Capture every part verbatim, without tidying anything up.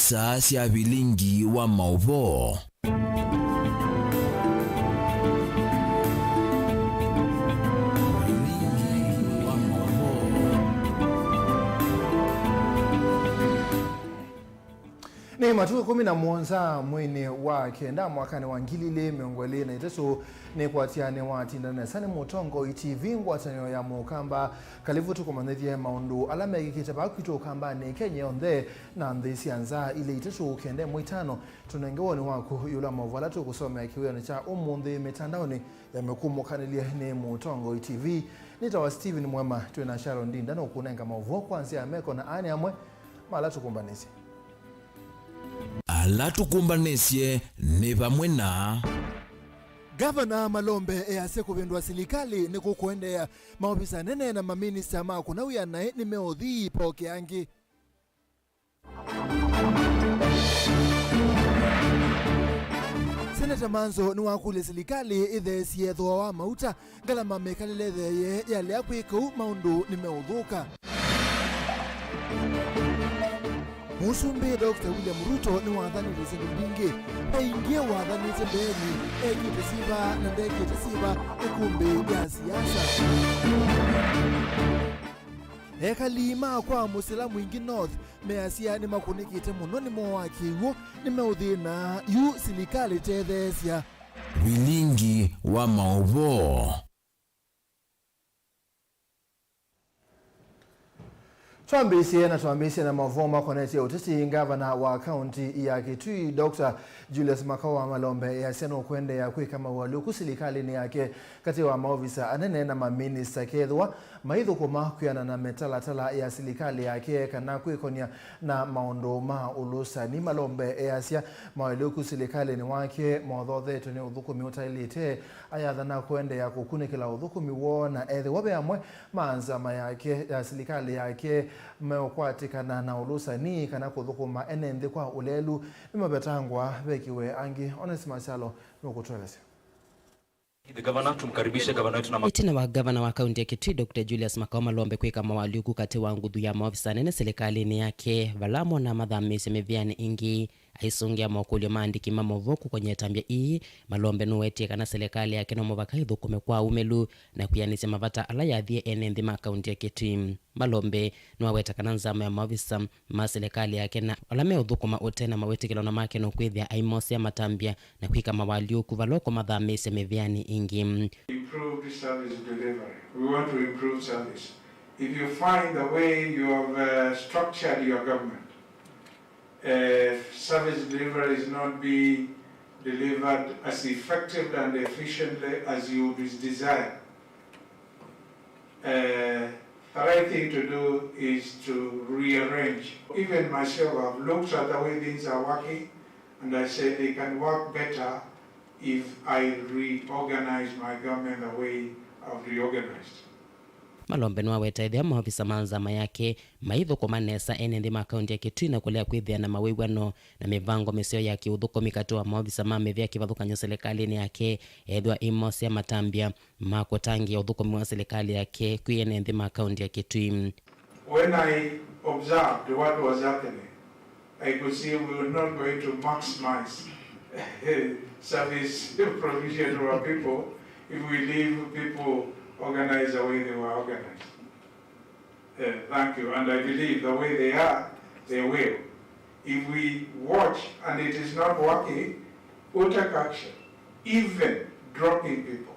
Saa sya vilingi wa maũvoo. Vilingi wa maũvoo. Nĩ matukũ ĩkũmi na mũonza mweinĩ wa kenda mwakanĩ wa ngili ilĩ mĩongo ĩlĩ na itatũ, nĩkwatya nĩwatindana nesa nĩ Mũtongoi T V ngwatanĩo ya Mũkamba. Kalivu tũkũmanyĩthye maũndũ ala mekĩkĩte vaa kwitũ Ũkambanĩ, Kenya yonthe, na nthĩ sya nza ilĩ itatũ. Kenda ĩmwe itano, tũnenge woni waku ĩũlũ wa maũvoo ala tũkũsomea kĩwĩonĩ kya ũmũnthĩ mĩtandaonĩ ya mĩkumũkanĩlye nĩ Mũtongoi T V. Nĩtawa Stephen Mwema, twĩ na Sharon Ndinda nũkũnenga maũvoo kwa nzĩa ya meko na aa nĩ amwe ma ala tũkũmbanĩsye. Ala tũkũmbanĩsye nĩ vamwe na. Ngavana Malombe easya kũvĩndũa silikalĩ nĩkũkũendeea. Maovisa anene na maminista ma kũna wĩa naĩ nĩmeũthi ipokea angĩ. Seneta Manzo nĩwakũlya silikalĩ ĩtheesye thooa wa mauta, ngalama, mĩkalĩle ĩtheeye yalea kwĩka ũu maũndũ nĩmeũthũka. Mũsumbĩ Doctor William Ruto nĩwathanĩte syĩndũ mbingĩ. Ve ingĩ wathanĩte mbeenĩ, ekĩte syĩva na ndekĩte syĩva ĩkũmbĩ ya siasa. Ekali ma kwa Mũsila Mwingi North measya nĩmakũnĩkĩte mũno nĩ moo wa kĩw'ũ, nĩmeũthĩna yu silikalĩ tetheesya. Vilingi wa maũvoo. Twambĩĩsye na twambĩĩsye na maũvoo makonetye ũteti. Ngavana wa kaunti ya Kitui, Doctor Julius Makawa Malombe easya nũkũendeea kwĩka maũalyũku silikalĩnĩ yake katĩ wa maovisa anene na maminista kethĩwa maithũkũma kwĩanana na mĩtalatala ya silikalĩ yake kana kwĩkonya na maũndũ ma ũlũsani. Malombe easya maũalyũku silikalĩnĩ wake mothothetwe nĩ ũthũkũmi ũtaĩlĩte, ayathana kũendeea kũkunĩkĩla ũthũkũmi woo, na ethĩwa ve amwe ma nzama yake ya silikalĩ yake meũkwatĩkana na ũlũsani kana kũthũkũma ene nthĩ kwa ũlelu, nĩmavetangwa vekĩwe angĩ. Onesmus Kyalo nũkũtũelesya. The governor, tumkaribishe gavana wetu na ma- Ĩtina wa gavana wa kaunti ya Kitui, Doctor Julius Makawa Malombe kwĩka maũalyũku katĩ wa nguthu ya maovisa anene silikalĩnĩ yake, vala amwe na mathamĩĩsye mĩvĩanĩ ĩngĩ. Aisũngĩa mokũlyo ma andĩki ma maũvoo kũkony'a ĩtambya ii, Malombe nũwetie kana silikalĩ yake no mũvaka ĩthũkũme kwa aumĩlu na kwĩanĩsya mavata ala yathie ene nthĩ ma kaunti ya Kitui. Malombe nĩwaweta kana nzama ya maovisa ma silikalĩ yake na ala meũthũkũma ũte na mawĩtĩkĩlano make nũkwĩthĩa aimosea matambya na kwĩka maũalyũku vala ũkũmathamĩĩsya mĩvĩanĩ ĩngĩ. Improved service delivery. We want to improve service. If you find the way you have, uh, structured your government, uh, service delivery is not being delivered as effectively and efficiently as you would desire, uh, the right thing to do is to rearrange. Even myself, I've looked at the way things are working, and I said they can work better if I reorganize my government the way I've reorganized. Malombe nĩwaweta ethĩwa maovisa ma nzama yake maithũkũma nesa ene nthĩ ma kaunti ya Kitui na kũlea kwĩthĩa na mawĩw'ano na mĩvango mĩseo ya kĩũthũkũmi katĩ wa maovisa ma mĩvĩa kĩvathũkany'o silikalĩnĩ yake, ethĩwa ĩmosea matambya ma kũtangĩĩa ũthũkũmi wa silikalĩ yake kwĩ ene nthĩ ma kaunti ya Kitui. When I observed what was happening, I could see we were not going to maximize service provision to our people if we leave people organized the way they were organized. Uh, thank you. And I believe the way they are, they will. If we watch and it is not working, we'll take action, even dropping people.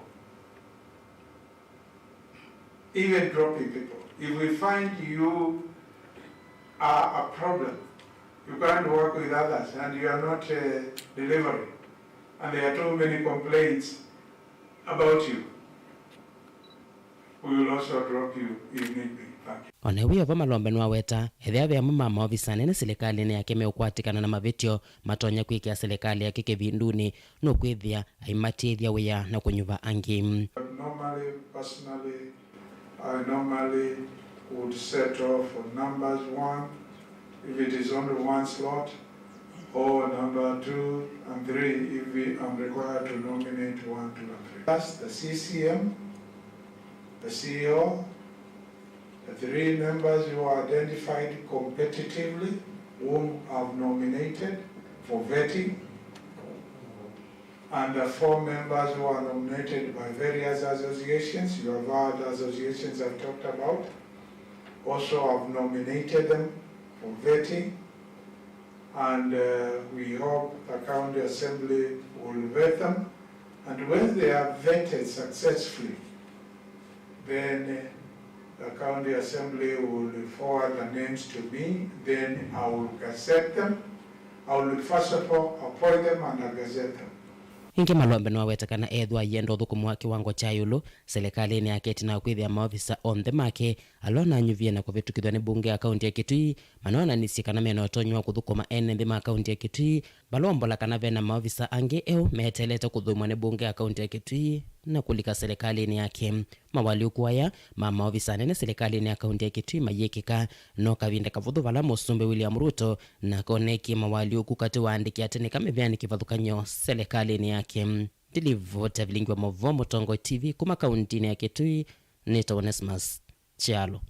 Even dropping people. If we find you are a problem, you can't work with others and you are not, uh, delivering, and there are too many complaints about you, we will also drop you if need be. Thank you. O na wĩ o vo, Malombe nĩwaweta ethĩwa ve amwe ma maovisa anene silikalĩnĩ yake meũkwatĩkana na mavĩtyo matonya kwĩkĩa silikalĩ yake kĩvindunĩ, nũkwĩthĩa aimatĩĩthya wĩa na kũnyuva angĩ. Normally, personally, I normally would settle for numbers one, if it is only one slot, or number two and three, if we, I'm required to nominate one, two, and three. That's the C C M, the C E O, the three members who are identified competitively, whom I've nominated for vetting, and the four members who are nominated by various associations. You have had associations I've talked about. Also, I've nominated them for vetting, and, uh, we hope the County Assembly will vet them, and when they are vetted successfully, then, uh, the County Assembly will forward the names to me, then I will gazette them. I will first of all appoint them and gazette them. Ĩngĩ, Malombe nĩwaweta kana ethĩwa ayenda ũthũkũmi wa kĩwango kya ĩũlũ silikalĩnĩ yake ĩtina wa kwĩthĩa maovisa onthe make ala onanyuvie na kũvĩtũkĩthw'a nĩ mbunge ya kaunti ya Kitui manonanisye kana mena ũtonyi wa kũthũkũma ene nthĩ ma kaunti ya Kitui, vala wombola kana vena maovisa angĩ eũ meteelete kũthũimwa nĩ mbunge ya kaunti ya Kitui na kũlika silikalĩnĩ yake. Mawalyũku aya ma maovisa anene silikalĩnĩ ya kaunti ya Kitui mayĩkĩka no kavinda kavũthũ vala Mũsumbĩ William Ruto nake oneekie mawalyũku katĩ wa aandĩki a tene kamĩvĩanĩ kĩvathũkany'o silikalĩnĩ yake. Ndilivota vilingi wa maũvoo Mũtongoi T V kuma kauntinĩ ya Kitui, nĩtawa Onesmus Kyalo.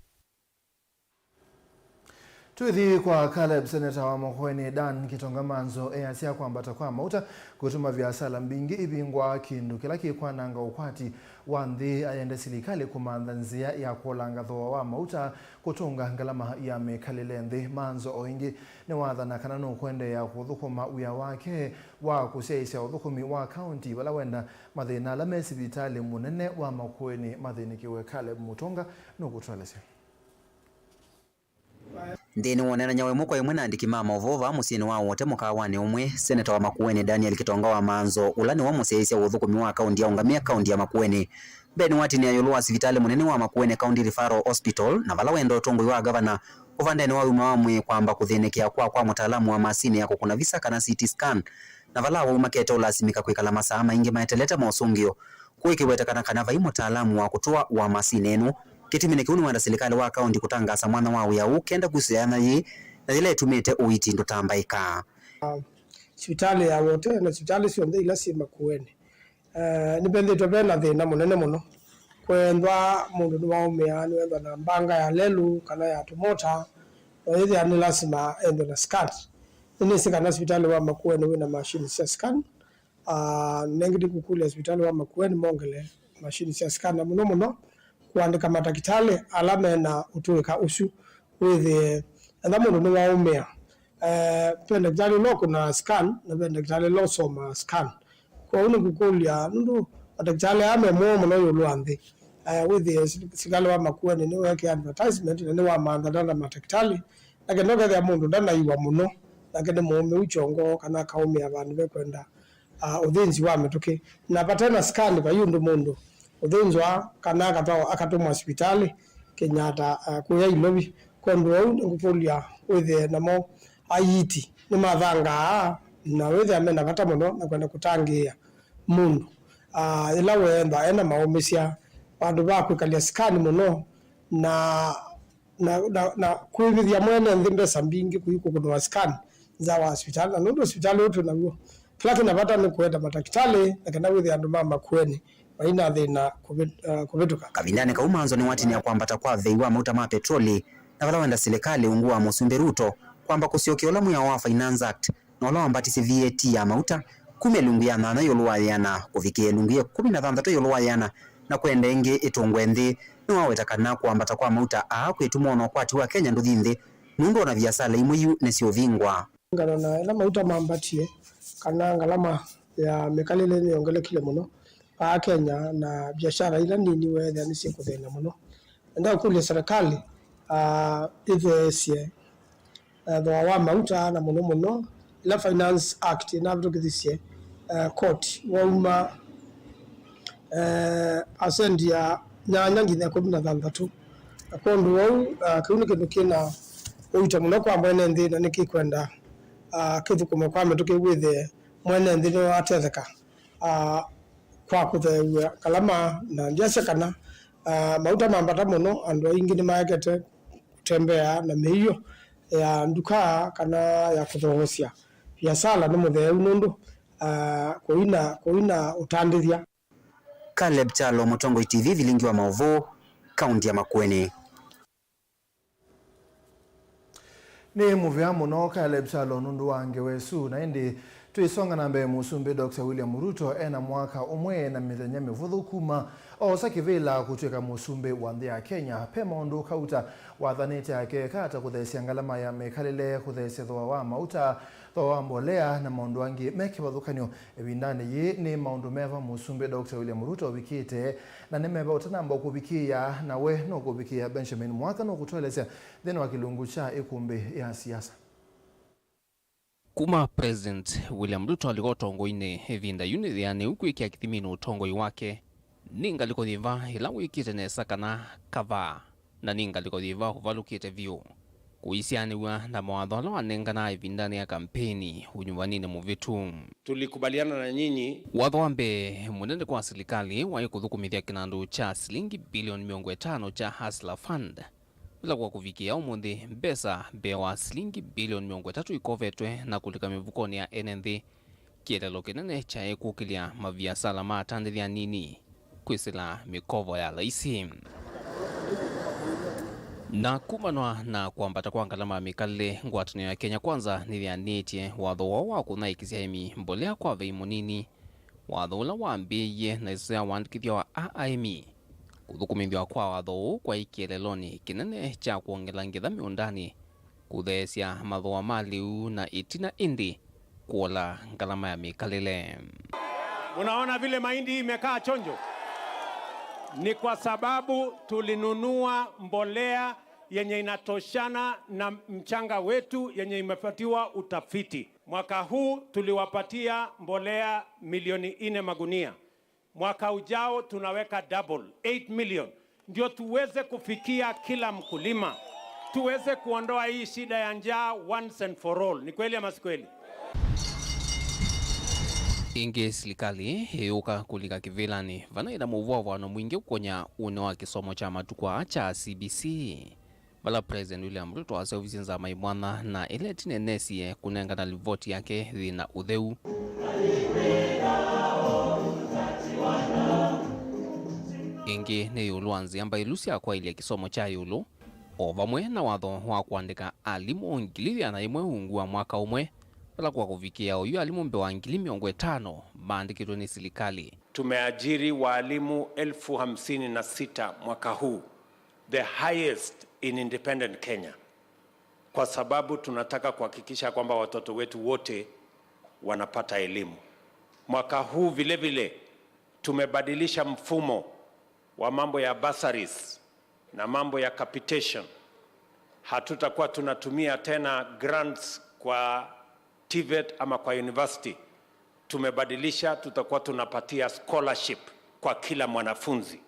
Twĩthi kwa Caleb, seneta wa Makueni Dan Kitonga Manzo easya kwambata kwa mauta kũtuma viasala mbingĩ ivingwa, kĩndũ kĩla kĩkwananga ũkwati wa nthĩ. Ayenda silikalĩ kũmantha nzĩa ya kũolanga thooa wa mauta kũtũnga ngalama ya mĩkalĩle nthĩ. Manzo o ĩngĩ nĩwathana kana nũkũendeea kũthũkũma wĩa wake wa kũsyaĩĩsya ũthũkũmi wa kaunti vala wenda mathĩna ala me sivitalĩ mũnene wa Makueni mathĩnĩkĩwe. Caleb Mũtũnga nũkũtũelesya. Nthĩnĩ wa ũneenany'a wa ĩmwe kwa ĩmwe na andĩki ma maũvoo vaa mũsyĩnĩ wa Wote mũkaawanĩ ũmwe, seneta wa Makueni Daniel Kitonga wa Manzo, ũla nĩwe mũsyaĩĩsya wa ũthũkũmi wa kaunti ya ũngamĩa kaunti ya Makueni, mbee nĩwatinĩa ĩũlũ wa sivitalĩ mũnene wa Makueni County Referral Hospital, na vala wenda ũtongoi wa gavana ũvandenĩ wa ũima wa mwĩĩ kwamba kũthĩnĩkĩa kwa kwa mũtaalamu wa masinĩ ya kũkũna visa kana C T scan, na vala awau makete ũlasimĩka kwĩkala masaa maingĩ maetelete mosũngĩo. Kũĩ kĩwetekana kana vai mũtaalamu wa kũtũa wa masinĩ ĩno. Kĩtumi nĩ kĩu nĩwenda silikalĩ wa kaunti kũtangaasa mwanya wa wĩa ũũ kenda kusĩĩa yanya yĩĩ, na yĩla ĩtumĩte ũiiti ndũtambaĩka. Sivitalĩ ya Wote na sivitalĩ syonthe ila syĩ Makueni, eh, nĩvethĩtwe ve na thĩna mũnene mũno. Kwethwa mũndũ nĩwaũmĩa, nĩwethwa na mbanga ya lelũ kana ya tũmota, no yĩthĩa nĩ lasima ethwe na scan. Nĩnĩsĩ kana sivitalĩ wa Makueni wĩ na mashini sya scan. Ah, nengĩ nĩkũkũlya sivitalĩ wa Makueni mongele mashini sya scan, na mũno mũno kũandĩka matakĩtalĩ ala mena ũtũĩka ũsu, wĩthĩe ethĩwa mũndũ nĩwaũmĩa, eh, ve ndakĩtalĩ ũla ũkũnaa scan na ve ndakĩtalĩ ũla ũsomaa scan. Kwoou nĩngũkũlya, nũndũ matakĩtalĩ aa me mũo mũno ĩũlũ wa nthĩ, eh, wĩthĩe si-, sikalĩ wa Makueni nĩweekĩa advertisement na nĩwamantha ndana matakĩtalĩ, na kenda ũkethĩa mũndũ ndanaiwa mũno, nake nĩ mũũmĩu kyongo kana akaũmĩa vandũ vekwenda, ah, ũthĩnzi wa mĩtũkĩ. Na vate na scan, vai ũndũ mũndũ ũthĩnzwa kana akatwawa, akatũmwa sivitalĩ Kenyatta, ah, kũya Ilovi. Kwondũ ũu nĩngũkũlya wĩthĩe namo aiiti nĩmathangaa na wĩthĩa mena vata mũno na kwenda kũtangĩĩa mũndũ, ah, yĩla weethwa ena maũmĩsya, vandũ va kwĩkalya scan mũno na na, na, na kwĩvĩthya mwene nthĩ mbesa mbingĩ kũi kũkũnĩwa scan nza wa sivitalĩ. Na nũndũ sivitalĩ ũũ twĩ naw'o, kĩla kĩna vata nĩ kũete matakĩtalĩ na kenda wĩthĩa andũ ma Makueni mai na thĩna kũvĩ-, eh, kũvĩtũka. Kavindanĩ kau Manzo nĩwatinĩa kwambata kwa vei wa mauta ma petroli, na vala wenda silikalĩ ungu wa Mũsumbĩ Ruto kwamba kũsyokea ũla mwĩao wa Finance Act na ũla wambatisye V A T ya mauta kuma ĩlungu ya nyanya ĩũlũ wa yĩana kũvikĩa ĩlungu ya ĩkũmi na thanthatũ ĩũlũ wa yĩana, na kwenda ĩngĩ ĩtũngwe nthĩ. Nĩwaweta kana kũambata kwa mauta aa kwĩtuma ona ũkwati wa Kenya ndũthi nthĩ, nũndũ ona viasala imwe yu nĩsyũvingwa. Kũlingana na ĩla mauta mambatie, kana ngalama ya mĩkalĩle nĩyongelekile mũno vaa Kenya, na viasala ila nini weethĩa nĩsyĩkũthĩna mũno. Nenda kũkũlya serikali, ah, ĩtheesye eh, thooa wa mauta, na mũno mũno ĩla Finance Act ĩnavĩtũkĩthisye, eh, court wauma, eh, percent ya nyanya nginya ĩkũmi na thanthatũ. Na kwondũ wau, eh, kĩu nĩ kĩndũ kĩna ũito mũno kwa mwene nthĩ, na nĩkĩkwenda, ah, kĩthũkũme kwa mĩtũkĩ wĩthĩe mwene nthĩ nĩwatetheka, ah, kwa kũtheew'a ngalama, na ndyasya kana, ah, mauta mambata mũno, andũ aingĩ nĩmaekete kũtembea na mĩio ya nduka kana ya kũthoosya viasala nĩ mũtheeu nũndũ, ah, kũina, kũina ũtandĩthya. Caleb Kyalo, Mũtongoi T V, vilingi wa maũvoo, kaunti ya Makueni. Nĩ mũvea mũno Caleb Kyalo nũndũ wa ngewa ĩsu, na ĩndĩ twĩsonga na mbee, Mũsumbĩ Doctor William Ruto ena mwaka ũmwe na mĩthenya mĩvũthũ kuma oosa kĩvĩla kũtw'ĩka mũsumbĩ wa nthĩ ya Kenya. Ve maũndũ kauta wathanĩte akeka ta kũtheesya ngalama ya mĩkalĩle, kũtheesya thooa wa mauta, thooa wa mbolea na maũndũ angĩ me kĩvathũkany'o. Ĩvindanĩ yĩĩ, nĩ maũndũ meva Mũsumbĩ Doctor William Ruto ũvikĩte, na nĩ meva ũtanamba kũvikĩĩa, na we nũkũvikĩĩa? Benjamin Mwaka nũkũtũelesya nthĩnĩ wa kĩlungu kya ĩkũmbĩ ya siasa. Kuma President William Ruto alika ũtongoinĩ, ĩvinda yu nĩthĩanĩu kwĩkĩa kĩthiminĩ ũtongoi wake, nĩ ngalĩko yĩva ĩla wĩkĩte nesa kana kavaa, na nĩ ngalĩko yĩva ũvalũkĩte vyũ, kũisyaanĩw'a na mawatho ala wanenganaa ĩvindanĩ ya kampeini ũnyuvaninĩ mũvĩtu? Tulikubaliana na nyinyi. Watho wa mbee mũnene kwa silikalĩ waĩ kũthũkũmĩthya kĩnandũ kya silingi bilioni mĩongo ĩtano kya Hustler Fund. Ĩla kwa kũvikĩĩa ũmũnthĩ, mbesa mbee wa silingi bilioni mĩongo ĩtatũ ikovetwe na kũlika mĩvukonĩ ya ene nthĩ. Kĩeleelo kĩnene kyaĩ kũkĩlya maviasala ma atandĩthya anini kwĩsĩla mĩkovo ya laisi. Na kumanwa na kwambata kwa ngalama ya mĩkalĩle, ngwatanĩo ya Kenya Kwanza nĩyĩanĩtye watho woo wa kũthaĩkĩsya aĩmi mbolea kwa vei mũnini, watho ũla wambĩĩie na ĩsoya ya wandĩkĩthya wa a aĩmi. Kũthũkũmĩthw'a kwa watho ũũ kwaĩ kĩeleelonĩ kĩnene kya kwongela ngetha mĩũndanĩ, kũtheesya mathooa ma lĩu, na ĩtina ĩndĩ kũola ngalama ya mĩkalĩle. Unaona vile mahindi hii imekaa chonjo? Ni kwa sababu tulinunua mbolea yenye inatoshana na mchanga wetu yenye imepatiwa utafiti. Mwaka huu tuliwapatia mbolea milioni nne magunia. Mwaka ujao tunaweka double, eight million, ndio tuweze kufikia kila mkulima, tuweze kuondoa hii shida ya njaa once and for all. Ni kweli ama si kweli? Ĩngĩ, silikalĩ ĩyũka kũlika kĩvĩlanĩ vana ĩna mũvwavwano mwingĩ ũkonya ũnĩ wa kĩsomo kya matukũ aa kya C B C. Vala President William Ruto waseũvisye nzama ĩ mwanya na ĩla ĩtina ĩnesie kũnengana livoti yake yĩ na ũtheu. Ĩngĩ nĩ ĩũlũ wa nzĩa mbaĩlu sya kwaĩlya kĩsomo kya ĩũlũ, o vamwe na watho wa kũandĩka alimũ ngili ĩana yĩmwe ungu wa mwaka ũmwe, vala kwa kũvikĩĩa oyu alimũ mbee wa ngili mĩongo ĩtano maandĩkĩtwe nĩ silikalĩ. Tumeajiri waalimu elfu hamsini na sita mwaka huu, the highest in independent Kenya, kwa sababu tunataka kuhakikisha kwamba watoto wetu wote wanapata elimu. Mwaka huu vile vile tumebadilisha mfumo wa mambo ya bursaries na mambo ya capitation. Hatutakuwa tunatumia tena grants kwa TVET ama kwa university. Tumebadilisha, tutakuwa tunapatia scholarship kwa kila mwanafunzi.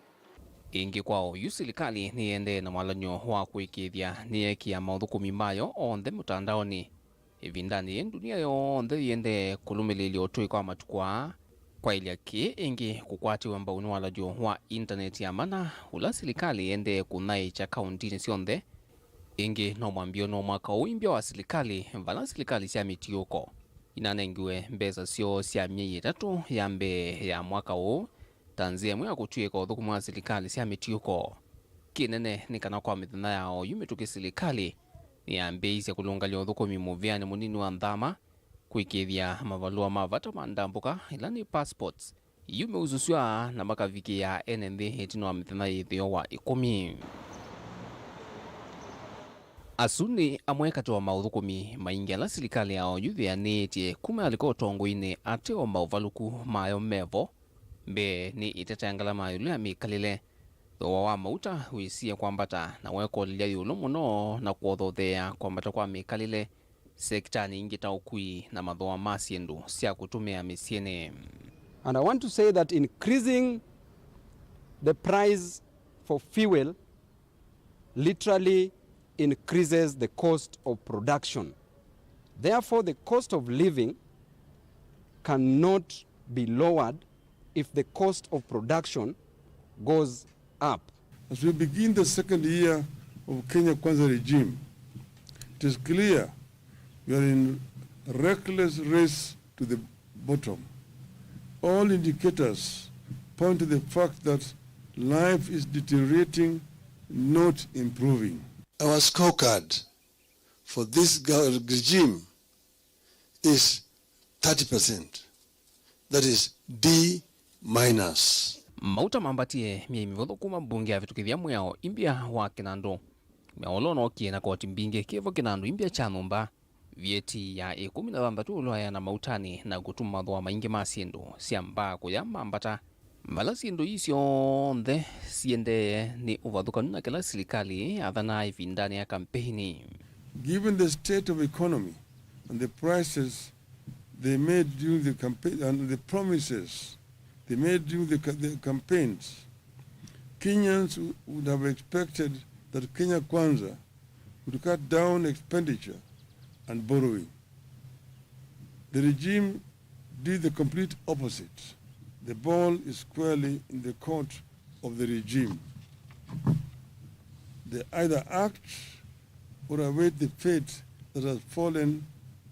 Ĩngĩ kwa oyu, silikalĩ nĩyĩendee na mwalany'o wa kũĩkĩĩthya nĩyeekĩa maũthũkũmi mayo onthe mũtandaonĩ. Ĩvindanĩ yĩĩ, ndunia yonthe yĩendee kũlũmĩlĩĩlya ũtũĩka wa matukũ aa, kwaĩlya kĩĩ ĩngĩ kũkwatĩwe mbau nĩ walany'o wa intaneti ya mana, ũla silikalĩ yĩendee kũthaĩkya kaũntinĩ syonthe. Ĩngĩ no mwambĩĩo no mwaka ũũ imbya wa silikalĩ, vala silikalĩ sya mĩtiũko inanengiwe mbesa syoo sya myei ĩtatũ ya mbee ya mwaka ũũ ta nzĩa ĩmwe ya kũtw'ĩĩka ũthũkũmi wa silikalĩ sya mĩtiũko. Kĩnene nĩ kana kwa mĩthenya ya oyu mĩtũkĩ silikalĩ nĩyambĩĩisye kũlũngalya ũthũkũmi mũvĩanĩ mũnini wa nthama, kũĩkĩĩthya mavalũa ma vata ma ndambũka, ila nĩ passports, yu meusũsw'a na makavikĩĩa ene nthĩ ĩtina wa mĩthenya yĩthĩo wa ĩkũmi. Asu nĩ amwe katĩ wa maũthũkũmi maingĩ ala silikalĩ ya oyu yĩanĩĩtye kuma yalika ũtongoinĩ, ateo maũvalũku mayo mevo. Mbee nĩ ĩtete ya ngalama ya ĩũlũ ya mĩkalĩle, thooa wa mauta wĩsie kwambata na wekolelya ĩũlũ mũno na kũothotheea kwambata kwa mĩkalĩle sektanĩ ingĩ ta ũkui na mathooa ma syĩndũ sya kũtũmĩa mĩsyĩnĩ. And I want to say that increasing the price for fuel literally increases the cost of production. Therefore, the cost of living cannot be lowered if the cost of production goes up. As we begin the second year of Kenya Kwanza regime, it is clear we are in reckless race to the bottom. All indicators point to the fact that life is deteriorating, not improving. Our scorecard for this gov-, regime is thirty percent. That is D minus. Mauta mambatie myei mĩvũthũ kuma mbunge yavĩtũkĩthya mwĩao imbya wa kĩnandũ. Mĩao ũla ũnookie na koti mbingĩ kĩvo kĩnandũ imbya kya nyũmba. Vyeti ya ĩkũmi na thanthatũ ũla waeana mautanĩ na kũtuma mathũa maingĩ ma syĩndũ sya mbaa kũya mambata. Vala syĩndũ ii syonthe siendee nĩ ũvathũkanu na kĩla silikalĩ yathanaa ĩvindanĩ ya kampeini. Given the state of economy and the prices they made during the campaign and the promises they made during the ca-, the campaigns, Kenyans w-, would have expected that Kenya Kwanza would cut down expenditure and borrowing. The regime did the complete opposite. The ball is squarely in the court of the regime. They either act or await the fate that has fallen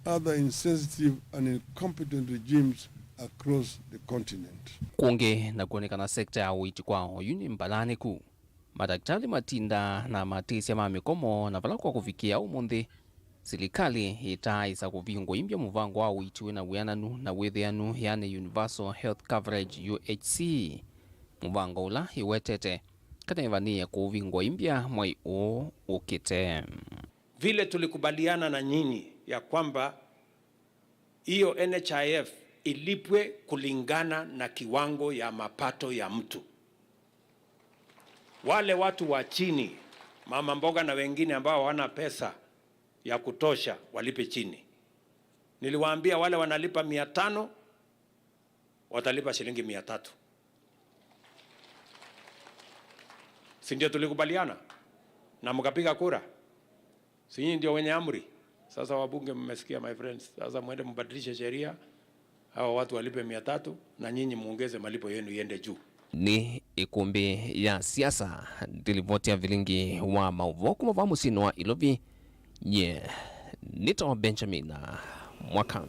other insensitive and incompetent regimes across the continent. Kũngĩ na kwonekana sekta ya ũiiti kwa oyu nĩ mbalanĩku. Madakĩtalĩ matindaa na matĩsya ma mĩkomo, na vala kwa kũvikĩa ũmũnthĩ, silikalĩ ĩtaaĩsa kũvingũa imbya mũvango wa ũiiti wĩ na wĩananu na wĩthĩanu, yani Universal Health Coverage, U H C, mũvango ũla ĩwetete kana ĩvanĩĩe kũũvingũa imbya mwei ũũ ũkĩte. Vile tulikubaliana na nyinyi ya kwamba hiyo N H I F ilipwe kulingana na kiwango ya mapato ya mtu. Wale watu wa chini, mama mboga na wengine ambao hawana pesa ya kutosha, walipe chini. Niliwaambia wale wanalipa mia tano watalipa shilingi mia tatu. Si ndio tulikubaliana? Na mkapiga kura? Si nyinyi ndio wenye amri? Sasa wabunge, mmesikia, my friends. Sasa mwende mbadilishe sheria, hawa watu walipe mia tatu na nyinyi muongeze malipo yenu iende juu. Nĩ ĩkũmbĩ ya siasa, ndilivoti ya vilingi wa maũvoo kuma vaa mũsyĩnĩ wa Ilovi. Nye nĩtawa Benjamin Mwaka.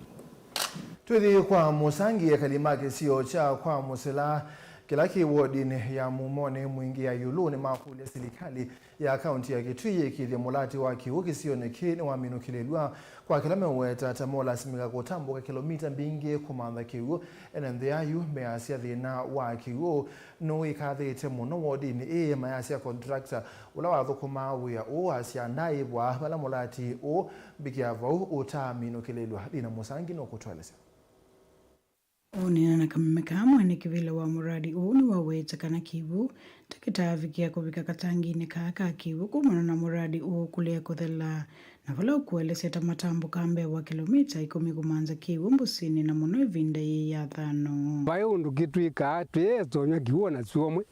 Twĩthi kwa Mũsangi, ekali ma kĩsio kya kwa Mũsila kĩla kĩ wodinĩ ya Mumonĩ Mwingĩ ya Ĩũlũ nĩmakũlya silikalĩ ya kaunti ya Kitui yĩkĩĩthye mũlati wa kĩw'ũ kĩsionĩ kĩĩ nĩwaminũkĩlĩlw'a kwa kĩla meũweta ta molasimĩka kũtambũka kĩlomita mbingĩ kũmantha kĩw'ũ. Ene nthĩ ayu measya thĩna wa kĩw'ũ nũĩkathĩte mũno wodinĩ ĩĩ, mayasya contractor ũla wathũkũmaa wĩa ũũ asya ndaaĩvwa vala mũlati ũũ mbikĩa vau ũtaaminũkĩlĩlw'a. Dina Mũsangi nũkũtũelesya. Ũneena na kameme kaa, mwene kĩvĩla wa mũradi ũũ nĩwaweta kana kĩw'ũ ta kĩtaavikĩa kũvika katanginĩ kaa ka kĩw'ũ kumana na mũradi ũũ kũlea kũthela, na vala ũkũelesya ta matambũkaa mbee wa kĩlomita ĩkũmi kũmantha kĩw'ũ mbũsinĩ, na mũno ĩvinda yĩĩ ya thano. Vai ũndũ kĩtwĩkaa twĩetonywa kĩw'ũ na syũmwe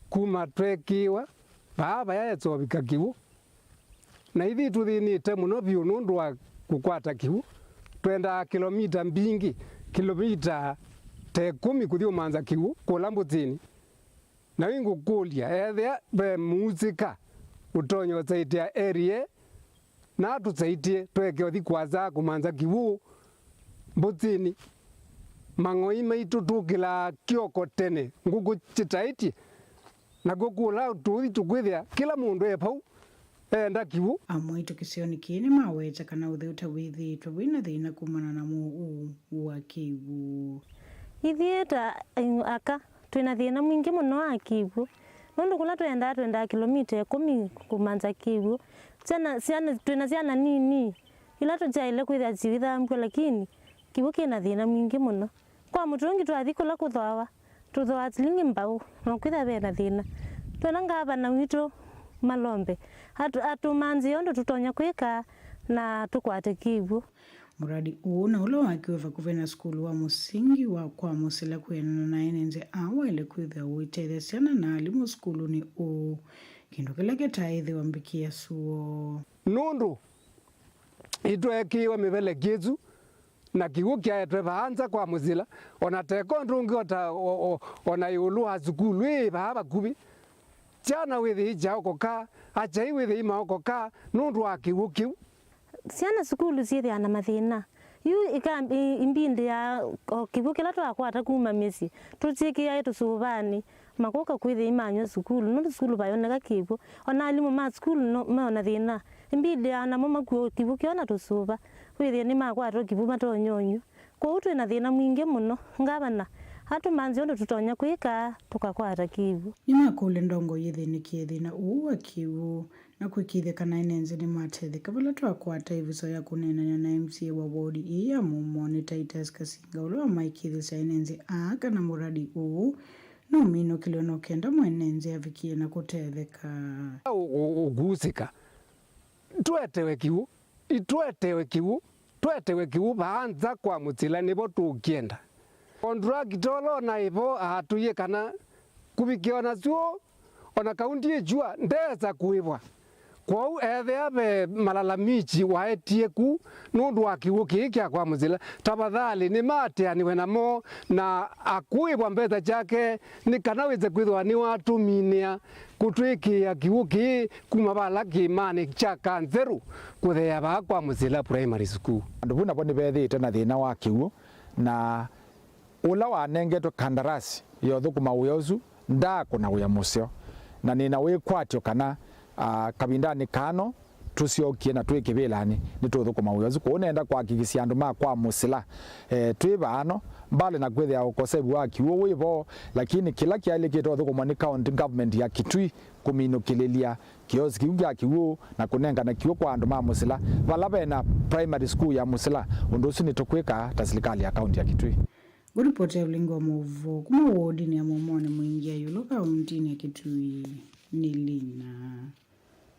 kuma tweekĩĩwa vaa vaya etũvika kĩw'ũ. Na ithyĩ tũthĩnĩte mũno vyũ nũndũ wa kũkwata kĩw'ũ. Twendaa kĩlomita mbingĩ, kĩlomita ta ĩkũmi kũthi ũmantha kĩw'ũ kũla mbũtinĩ. Na yu ngũkũlya, ethĩa ve muusika ũtonya ũsaitĩa area na atũsaitĩe tweke ũthi kwasa kũmantha kĩw'ũ mbũtinĩ. Mang'oi maitũ tũkĩlaa kĩoko tene, ngũkũ kĩtaĩtye, nakw'o kũla tũũthi tũkwĩthĩa kĩla mũndũ e vau eenda kĩw'ũ. Amwe aitũ kĩsionĩ kĩĩ nĩmaweta kana ũtheu ta wĩthĩĩtwe wĩ na thĩna kumana na mũuũ wa kĩw'ũ. Ithyĩ ta aka twĩ na thĩna mwingĩ mũno wa kĩw'ũ, nũndũ kũla twendaa, twendaa kĩlomita ĩkũmi kũmantha kĩw'ũ. Syana, syana, twĩ na syana nini ila tũtyaĩle kwĩthĩa syĩithambw'a, lakini kĩw'ũ kĩ na thĩna mwingĩ mũno. Kwa mũtũngi twathi kũla kũthooawa, tũthooa silingi mbaũ, na kwĩthĩa ve na thĩna. Twenda ngavana witũ Malombe atũ-, atũmanthĩe ũndũ tũtonya kwĩka na tũkwate kĩw'ũ. Mũradi ũũ na ũla wakiwe vakuvĩ na sukulu wa mũsingi wa kwa Mũsila kwĩanana na ene nthĩ aa waĩle kwĩthĩwa ũitethya syana na alimũ sukulunĩ ũũ, kĩndũ kĩla kĩtaaĩthĩwa mbikĩa suo. Nũndũ itweekĩiwe mĩveleki ĩsu, na kĩw'ũ kyaetwe vaa nza kwa Mũsila, o na teka ũndũ ũngĩ o ta, o, o, o na ĩũlũ wa sukulu ĩĩ vaa vakuvĩ. Syana wĩthĩi kyaokoka, akyai wĩthĩi maokoka nũndũ wa kĩw'ũ kĩu. Syana sukulu syĩthĩaa na mathĩna. Yu ika-, i-, imbindi ya o kĩw'ũ kĩla twakwata kuma mĩsyĩ, tũsyĩkĩae tũsũvanĩ, makũka kwĩthĩa imanyw'a sukulu, nũndũ sukulu vayoneka kĩw'ũ. O na alimũ ma sukulu no, meona thĩna. Ĩmbindĩaa namo makuwe kĩw'ũ kĩo na tũsũva, wĩthĩe nĩmakwatwa kĩw'ũ matonya ũnyw'a. Kwoou twĩ na thĩna mwingĩ mũno. Ngavana atũmanthye ũndũ tũtonya kwĩka tũkakwata kĩw'ũ. Nĩmakũlya ndongoi ĩthĩnĩkĩe thĩna ũũ wa kĩw'ũ na kũĩkĩĩthya kana ene nzĩ nĩmatetheka. Vala twakwata ĩvuso ya kũneenany'a na M C A wa wodi ĩĩ ya Mũmonĩ, nĩ Titus Kasinga, ũla wamaĩkĩĩthasya ene nzĩ aa kana mũradi ũũ nũminũkĩlwe no kenda mwene nzĩ avikĩe na kũtetheka. Ũ-, ũ-, ũkuusĩka. Twetewe kĩw'ũ, itwetewe kĩw'ũ, twetewe kĩw'ũ vaa nza kwa Mũsila, nĩvo tũũkĩenda. Kondulakita ũla ũnaĩ vo aatwĩie kana kũvikĩa o na syũũ, o na kaunti ĩkyua ndeesa kũĩvwa. Kwoou ethĩa ve malalamishi waetie ku nũndũ wa kĩw'ũ kĩĩ kya kwa Mũsila, tafadhali nĩmaatĩanĩwe namo na akũĩvwa mbesa syake, nĩ kana wĩse kwĩthĩwa nĩwatũminĩa kũtwĩkĩĩa kĩw'ũ kĩĩ kuma vala kĩĩmanĩ kya Kanzerũ kũtheea vaa kwa Mũsila Primary School. Andũ vu navo nĩvethĩĩte na thĩna wa kĩw'ũ, na ũla wanengetwe kandarasi ya ũthũkũma wĩa ũsu ndaakũna wĩa mũseo, na nĩ na wĩkwatyo kana, ah, kavindanĩ kano tũsyokie na twĩ kĩvĩlanĩ nĩtũũthũkũma wĩa ũsu. Kwoou nenda kũhakikishia andũ ma kwa Mũsila, eh, twĩ vaano, mbali na kwĩthĩa ũkosevu wa kĩw'ũ wĩ vo, lakini kĩla kyaĩlĩkĩte ũthũkũmwa nĩ county government ya Kitui kũminũkĩlĩlya kĩosi kĩu kya kĩw'ũ na kũnengana kĩw'ũ kwa andũ ma Mũsila vala ve na primary school ya Mũsila. Ũndũ ũsu nĩtũkwĩka ta silikalĩ ya kaunti ya Kitui. Ngũripotĩa ũlingi wa maũvoo kuma wodinĩ ya Mũmonĩ, mũingĩa ĩũlũ kauntinĩ ya Kitui nĩ Lina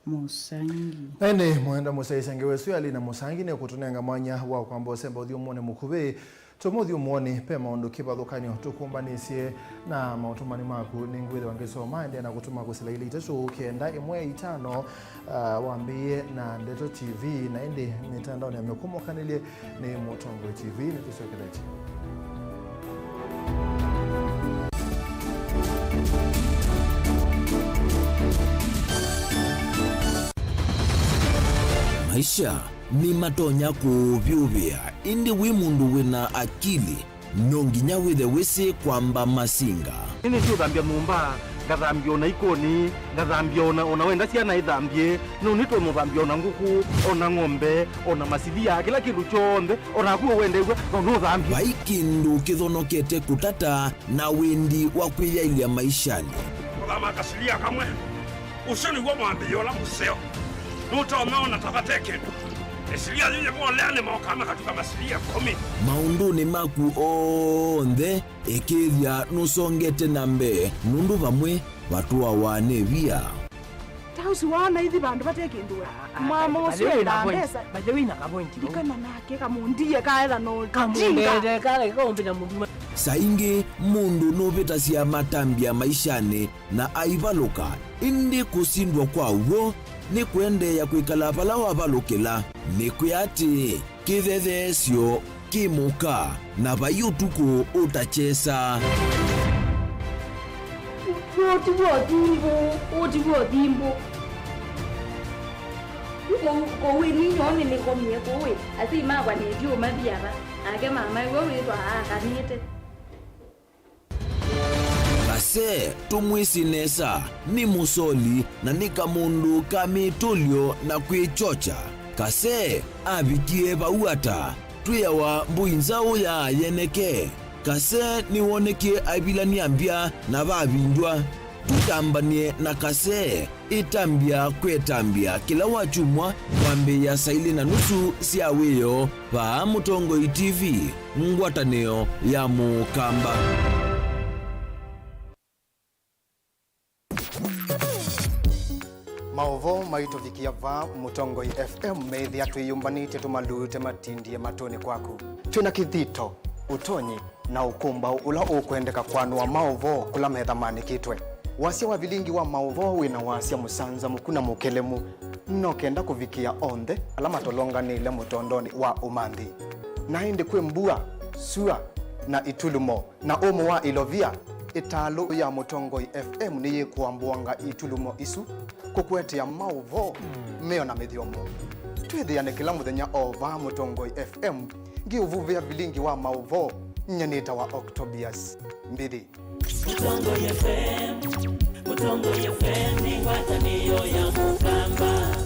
Mũsangi. Na ĩndĩ mwenda mũsyaĩĩsya ngewa ĩsu ya Lina Mũsangi nĩkũtũnenga mwanya wa kwamba ũsemba ũthyũmũonĩ mũkuvĩ. Tũmũthyũmũonĩ, ve maũndũ kĩvathũkany'o tũkũmbanĩsye na maũtũmani maku. Nĩngwĩthĩwa ngĩsoma, endeea na kũtũma kũsila ilĩ itatũ kenda ĩmwe itano, ah, wambĩĩe na Ndeto T V, na ĩndĩ mĩtandaonĩ ya mĩkũmũkanĩlye nĩ Mũtongoi T V. Nĩtũsyokeletye. Maisha nĩmatonya kũũvyũvĩa, ĩndĩ wĩ mũndũ wĩ na akili, no nginya wĩthe wĩsĩ kwamba masinga. Nĩnĩsĩ ũthambya nyũmba, ngathambya ona ikoni, ngathambya ona, ona wenda syana ithambye, no nĩtũmũthambya ona ngũkũ, ona ng'ombe, ona masilia, kĩla kĩndũ kyonthe, ona naku ũwendeew'a, no nũthambye. Vai kĩndũ kĩthonokete kũtata na wendi wa kwĩyaĩlya maishanĩ. Kũthama kasilia kamwe. Ũsu nĩw'o mwambĩĩo ũla mũseo. Nũtonya ona ta vate kĩndũ. Ĩsilia yĩu yĩvolea nĩmokaa makatuka masilia ĩkũmi. Maũndũnĩ maku onthe, ĩkĩĩthya nũsongete na mbee, nũndũ vamwe vatũawa nĩ via. Ta ũsu waona ithi vandũ vate kĩndũ we. Mama ũsu endaa mbesa. By the way, na ka point. Ndikana nake kamũndie kaetha no kamũndete kala kaumbĩna mũndũ. Saa ingĩ mũndũ nũvĩtasya matambya maishanĩ na aivalũka, ĩndĩ kũsindwa kwa w'o nĩ kũendeea kwĩkala vala wavalũkĩla. Nĩkwĩa atĩ kĩthetheesyo kĩ mũka, na vai ũtukũ ũtakyesa. Ũũ ti w'o thimbũ, ũũ ti w'o thimbũ. Kũu, kũu ĩ ninyoo nĩnĩkomie kũu ĩ, asyai makwa nĩndiũmathi ava, nake mama ĩw'o wĩthwa aakanĩte. Kase tũmwĩsĩ nesa, nĩ mũsoli na nĩ kamũndũ ka mĩtũlyo na kwĩkyokya. Kase avikie vau ata? Twĩawa mbũi nzaũ ya yeneke. Kase nĩwonekie aivilany'a mbya na vavindw'a. Tũtambany'e na Kase. Ĩtambya kwetambya kĩla wakyumwa kwambĩĩa saa ilĩ na nusu sya wĩoo vaa Mũtongoi T V, ngwatanĩo ya Mũkamba. Maũvoo maitũvikĩa vaa Mũtongoi F M meĩthĩa twĩyũmbanĩtye tũmalute matindie matũnĩ kwaku. Twĩ na kĩthito, ũtonyi, na ũkũmbaũ ũla ũkwendeka kwanũa maũvoo kũla metha manĩkĩtwe. Wasya wa vilingi wa maũvoo wĩ na wasya mũsanzamũku na mũkelemu, no kenda kũvikĩa onthe ala matolonganĩile mũtondonĩ wa ũmanthi. Na ĩndĩ kwĩ mbua, sua, na itulumo, na ũmũ wa ilovia, ĩtalũ ya Mũtongoi F M nĩyĩkũambũanga itulumo isu kũkũetea maũvoo meo na mĩthyomo. Twĩthĩane kĩla mũthenya o vaa Mũtongoi F M. Ngĩũvuvĩa vilingi wa maũvoo, nyie nĩtawa Octobius Mbithi. Mũtongoi F M, Mũtongoi F M nĩ ngwatanĩo ya Mũkamba.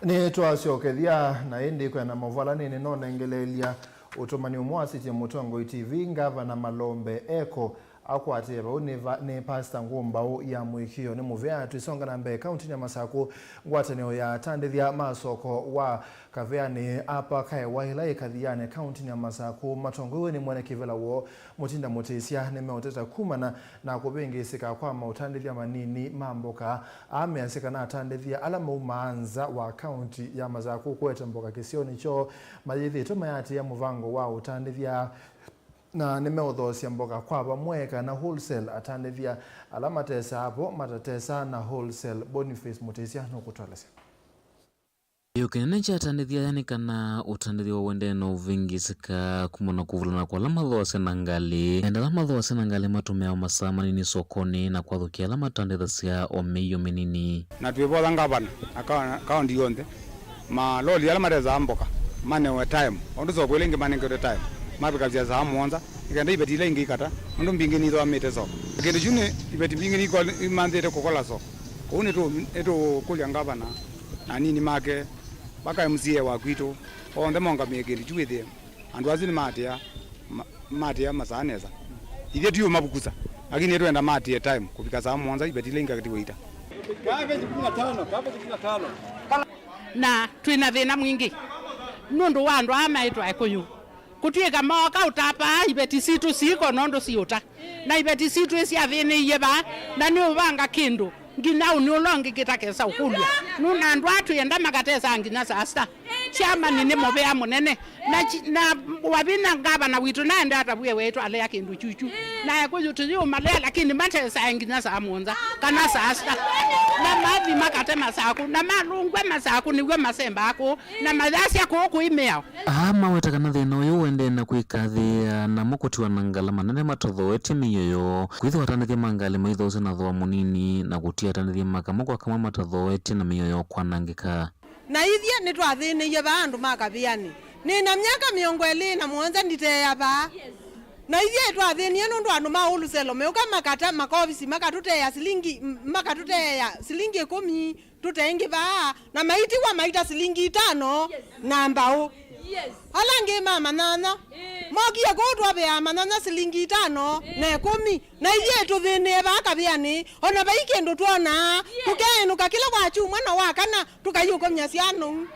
Nĩtwasyokethya na ĩndĩ kwenda maũvalaninĩ nonengeleelya ũtũmani ũmwe wasĩtye Mũtongoi T V, Ngavana Malombe Eko akwatĩe vau nĩ va-, nĩ Pastor Ngũmbaũ ya Mũĩkĩĩo nĩ mũvea. Tũisonga na mbee kauntinĩ ya Masakũ, ngwatanĩo ya atandĩthya ma soko wa Kaveanĩ apa Kaewa ĩla ĩ Kathianĩ kauntinĩ ya Masakũ matongoew'e nĩ mwene kĩvĩla woo Mũtinda Mũtĩsya nĩmeũteta kumana na kũvĩngĩĩsĩka kwa maũtandĩthya manini ma mboka. Aa measya kana atandĩthya ala maumaa nza wa kaunti ya Masakũ kũete mboka kĩsionĩ kyoo mayĩthĩĩtwe mayatĩĩa mũvango wa ũtandĩthya na nĩmeũthoosya mboka kwa vamwe kana wholesale. Atandĩthya ala matesaa vo matatesaa na wholesale. Boniface Mũtĩsya nũkũtũelesya. Kĩĩo kĩnene kya atandĩthya aya nĩ kana ũtandĩthya wa ũendee na ũvĩngĩĩsĩka kumana na kũvulana kwa ala mathooasya na ngalĩ. Enda ala mathooasya na ngalĩ matũmĩawa masaa manini sokonĩ na kwathũkĩa ala matandĩthasya o mĩio mĩnini. Na twĩvoya ngavana na ka-, kaũnti yonthe, maloli ala matesaa mboka manewe time, ũndũ soko ila ingĩ manengetwe time, mavikasya saa mũonza, nĩ kenda iveti ila ingĩ ikata, ũndũ mbingĩ nithũamĩte soko. Kĩndũ kyu nĩ iveti mbingĩ niko-, imanthĩte kũkola soko. Kwoou nĩtũ-, nĩtũkũlya ngavana na anini make, vaka M C A wa kwitũ, onthe mongamĩe kĩndũ kyu wĩthĩe andũ asu nĩmaatĩa, ma-, maatĩa masaa nesa. Ithyĩ tiũmavukusa, lakini nĩtwenda maatĩe time kũvika saa mũonza, iveti ila ingĩ akatiwa ita. Na twĩ na thĩna mwingĩ nũndũ wa andũ aa maĩtwa Ekũyũ. Kũtw'ĩka mooka ũtapaa iveti sitũ siiko nũndũ siũta. Na iveti sitũ ĩsyathĩnĩie vaa, na nĩũvanga kĩndũ nginya ũnĩ ũla ũngĩ kĩtakesa ũkũlw'a. Nũndũ andũ aa twĩenda makatesaa nginya saa sita. Chairman nĩ mũvea mũnene. Na chi-, na wavinya ngavana witũ naende atavw'e weetũ alea kĩndũ kyukyu. Na Ekũyũ tũyĩũmalea, lakini matesae nginya saa mũonza kana saa sita. Na mathi makate Masakũ, na malũngw'a Masakũ nĩw'o masembaa kũũ, na mayasya kũũ kwĩ mĩao. Aa maweta kana thĩna ũyũ ũendee na kwĩkathĩĩa namo kũtiwa na ngalama nene matothoetye mĩio yoo, kwĩthĩwa atandĩthya ma ngalĩ maithoosya na thooa mũnini, na kũtia atandĩthya ma kamwe kwa kamwe matathoetye na mĩio yoo kwanangĩka. Na ithyĩ nĩtwathĩnĩie vaa andũ ma Kaveanĩ. Nĩ na myaka mĩongo ĩlĩ na mũonza nditeea vaa. Na ithyĩ twathĩnie nũndũ andũ ma wholesale meuka makata makovisi makatũteea silingi, makatũteea silingi ĩkũmi. Tũte ĩngĩ vaa, na maitiwa maita silingi itano na mbaũ. Ala angĩ ma manyanya mokie kũu twaveaa manyanya silingi itano na ĩkũmi, na ithyĩ tũthĩnĩe vaa Kaveanĩ, o na vai kĩndũ twonaa. Tũkeenũka kĩla wakyumwa na wakana tũkaiũkomya syanũu.